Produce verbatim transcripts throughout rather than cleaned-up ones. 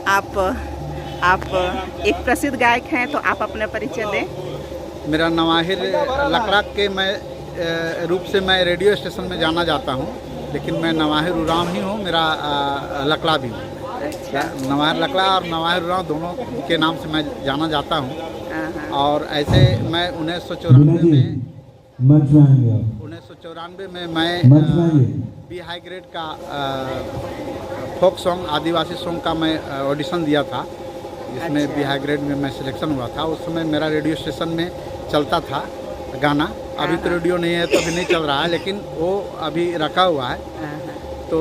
आप, आप एक प्रसिद्ध गायक हैं, तो आप अपना परिचय दें। मेरा नवाहिर लकड़ा के मैं, अ, रूप से मैं रेडियो स्टेशन में जाना जाता हूँ, लेकिन मैं नवाहिर उराँव ही हूँ, मेरा, अ, लकड़ा भी हूँ। अच्छा। नवाहिर लकड़ा और नवाहिर उराँव दोनों के नाम से मैं जाना जाता हूँ। हाँ, हाँ। और ऐसे मैं उन्नीस सौ चौरानवे में मंच में आएंगे आप। उन्नीस सौ चौरानवे में मैं, मंच में अ, आइए। B high grade का, अ, folk song, आदिवासी song का मैं, अ, audition दिया था, जिसमें अच्छा। B high grade में मैं selection हुआ था। उस समय मेरा रेडियो स्टेशन में चलता था गाना। अभी हाँ, तो हाँ। रेडियो नहीं है, तो अभी नहीं चल रहा है, लेकिन वो अभी रखा हुआ है। हाँ, हाँ। तो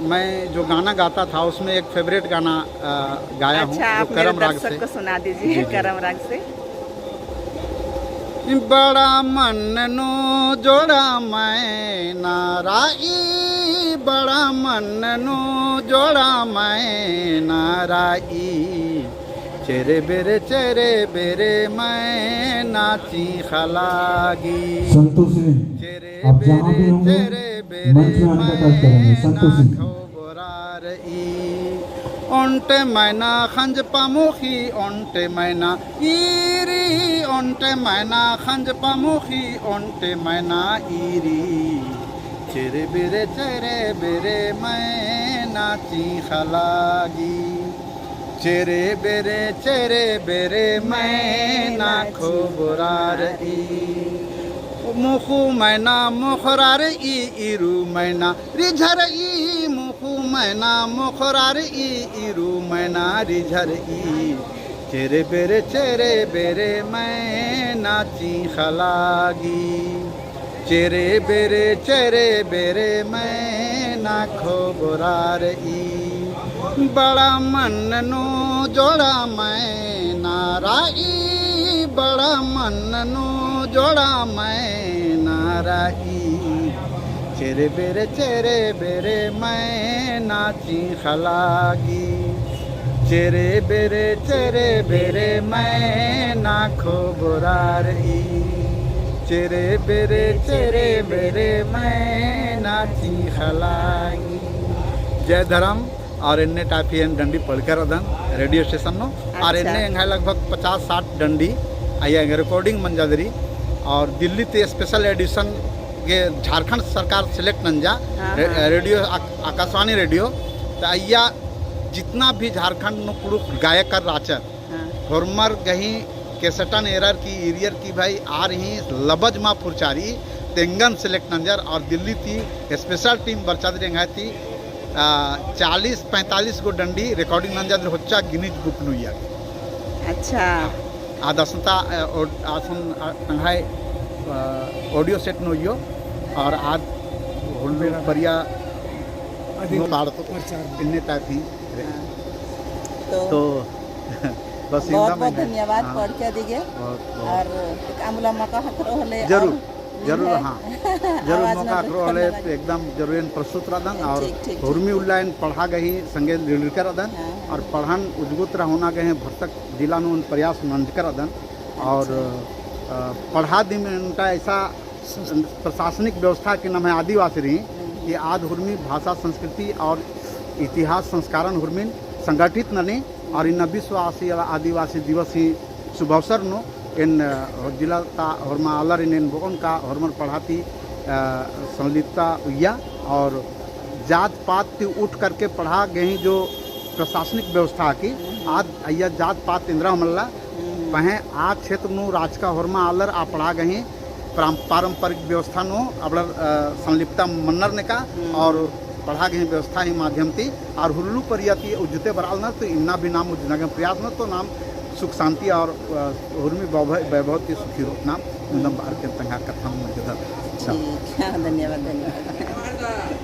मैं जो गाना गाता था, उसमें एक favourite गाना, अ, गाया हूँ, अच्छा, जो आप मेरे करम राग दर्शक से। को सुना दीजिए, जी, जी। करम राग से। बड़ा मन नू जोड़ा मैना रई, बड़ा मन नू जोड़ा मैना रई, चेरे बेरे चेरे बेरे मैना चींख़ा लागी। संतोष जी, चेरे आप जहाँ बेरे भी होंगे, चेरे बेरे मंच में आने का कार्य करेंगे। संतोश जी। मैना खो बोरारई। ओन्टे मैना खंजपा मुखी, ओन्टे मैना ईरी, ओन्टे मैना खंजपा मुखी, ओन्टे मैना ईरी। चेरे बेरे चेरे बेरे मैना चींख़ा लागी। चेरे बेरे चेरे बेरे मैना खो बोरारई। मुखु मैना मोख़रारई, ईरू मैना रिझरई, मुखु मैना मोख़रारई, ईरू मैना रिझरई। चेरे बेरे चेरे बेरे मैना चींख़ा लागी। चेरे बेरे चेरे बेरे मैना खो बोरारई। बड़ा मन नू जोड़ा मैना रई, बड़ा मन नू जोड़ा मैना रई। चेरे बेरे चेरे बेरे मैना चींख़ा लागी। चेरे बेरे चेरे बेरे मैना खो बोरारई। चेरे बेरे चेरे बेरे मैना चींख़ा लागी। जय धरम। और एन्ने type ही एन डंडी पढ़कर अदन रेडियो स्टेशन नू। और अच्छा। एन्ने एंग्है लगभग पचास साठ डंडी अइय्या एंग्है recording मंजा दरी। और दिल्ली ती special edition गे झारखंड सरकार select नंजा। हाँ, रे-, हाँ। रेडियो आक-, आकाशवाणी रेडियो। तो अइय्या जितना भी झारखंड नू कुँड़ुख़ गायकर रहचर, हाँ। होरमर गही कैसेटन एरर की, ईरियर की भाई आर ही लबज मा फुरचारई, तेंगन select नंजर और दिल्ली ती special team बरचा दरी एंग्है ती, आ, चालीस पैंतालीस गो डंडी recording नंजर होच्चा Guinness Book नू अइय्या। अच्छा। आद असंता, अ, ओ-, असन, अ, तंग्है, अ, audio set नू अइयो और आद हुल्लो बरिया अदिन नू पाड़तो प्रचार। इन्ने type ही। हाँ। तो तो बस बहुत, इन्ना बहुत मैंने, धन्यवाद हाँ। पढ़ के दिगे। बहुत, बहुत। और एक आमुला मौका ख़क्खरो होले जरूर, और जरूर, निम्है हाँ। जरूर आवाज मौका ना ख़क्खरो होले धन्यवाद। एकदम जरूर एन प्रस्तुत रअदन। ठीक, और ठीक, ठीक। हुरमी उल्ला एन पढ़ा गही संगे लिड़कर रअदन। हाँ, हाँ। और पढ़न उजगुत रअना गही भरसक जिला नू प्रयास नंजकर रअदन। और, अच्छा। अ, पढ़ा दिम एन्टा ऐसा प्रशासनिक व्यवस्था के नम्है आदिवासी रई, हम्म। कि आद हुरमी भाषा, संस्कृति और इतिहास संस्कारन हुरमिन संगठित ननी, और इन्ना विश्व आसी-, आदिवासी दिवस ही शुभ अवसर नू एन, अ, जिला ता होरमा आलर एन बओन का होरमर पढ़ा ती, अ, संलिप्तता उइया और जात पात ती उठ करके पढ़ा गही जो प्रशासनिक व्यवस्था की, हम्म। आद अइय्या जात पात एन्दरा हूँ मल्ला, हम्म। पहें आ क्षेत्र नू रहचका होरमा आलर आ पढ़ा गही पारं-, पारंपरिक व्यवस्था नू अबड़र, अ, संलिप्तता मन्नर नेका हम्म। और पढ़ा गही व्यवस्था ही माध्यम ती और हुल्लो परिया ती उज्जते बरआलनर तो इन्ना भी नाम उज्जना गही प्रयास नू तो नाम सुख शांति और, अ, हुरमी वैभव, वैभव ती सुखी रओत नाम। हम्म। एकदम बार के तंग्है कत्थन मुंजदत। ठीक है, धन्यवाद, धन्यवाद।